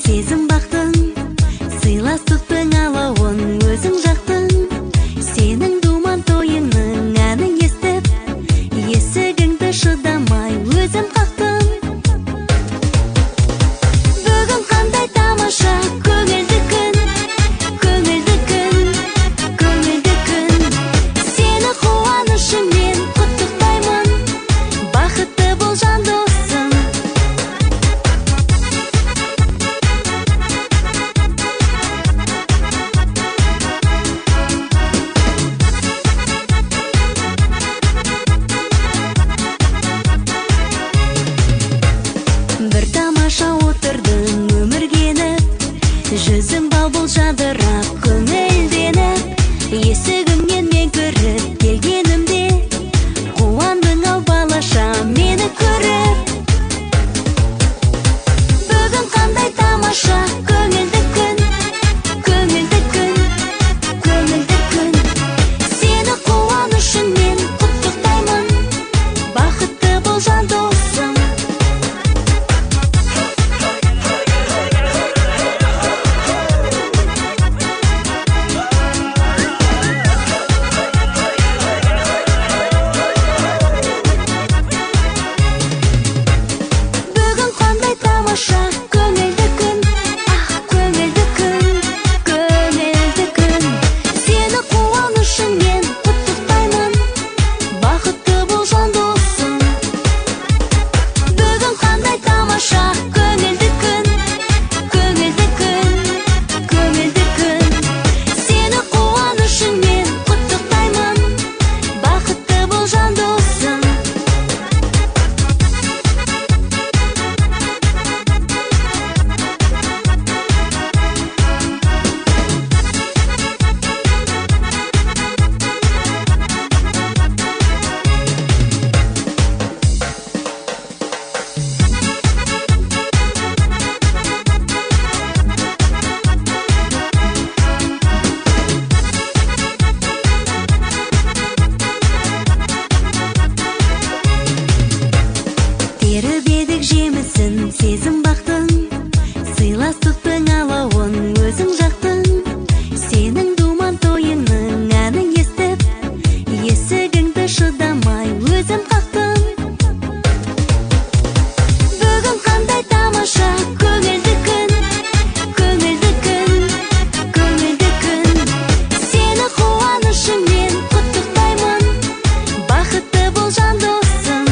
сезім бақтың, сыйластықтың алауын өзің жақтың. Сенің думан тойыңның әнін естіп, есігіңді шыдамай өзім қақтым. Бүгін қандай тамаша көңілді күн, көңілді күн, көңілді күн. Сені қуанышыңмен құттықтаймын, бақытты бол жан досым. Бір тамаша отырдың өмірге еніп, жүзің бал бұл жадырап көңілденіп. Есігіңнен мен кіріп келгенімде, қуандың ау балаша мені көріп. Бүгін қандай тамаша көңілді күн, көңілді күн, көңілді күн. Сені қуанышыңмен құттықтаймын, бақытты бол жан досым. Бүгін қандай тамаша көңілді күн, ах, көңілді күн, көңілді күн. Сені қуанышыңмен құттықтаймын, бақытты бол жан досым. Бүгін қандай тамаша көңілді күн, көңілді күн, көңілді күн. Сені қуанышыңмен құттықтаймын, бақытты бол жан досым. Теріп едік жемісін сезім бақтың, сыйластықтың алауын өзің жақтың. Сенің думан тойыңның әнін естіп, есігіңді шыдамай өзім қақтым. Бүгін қандай тамаша көңілді күн, көңілді күн, көңілді күн. Сені қуанышыңмен құттықтаймын, бақытты бол жан досым.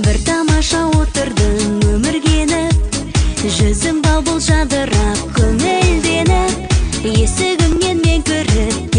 Бір тамаша отырдың өмірге еніп, жүзің бал бұл жадырап көңілденіп. Есігіңнен мен кіріп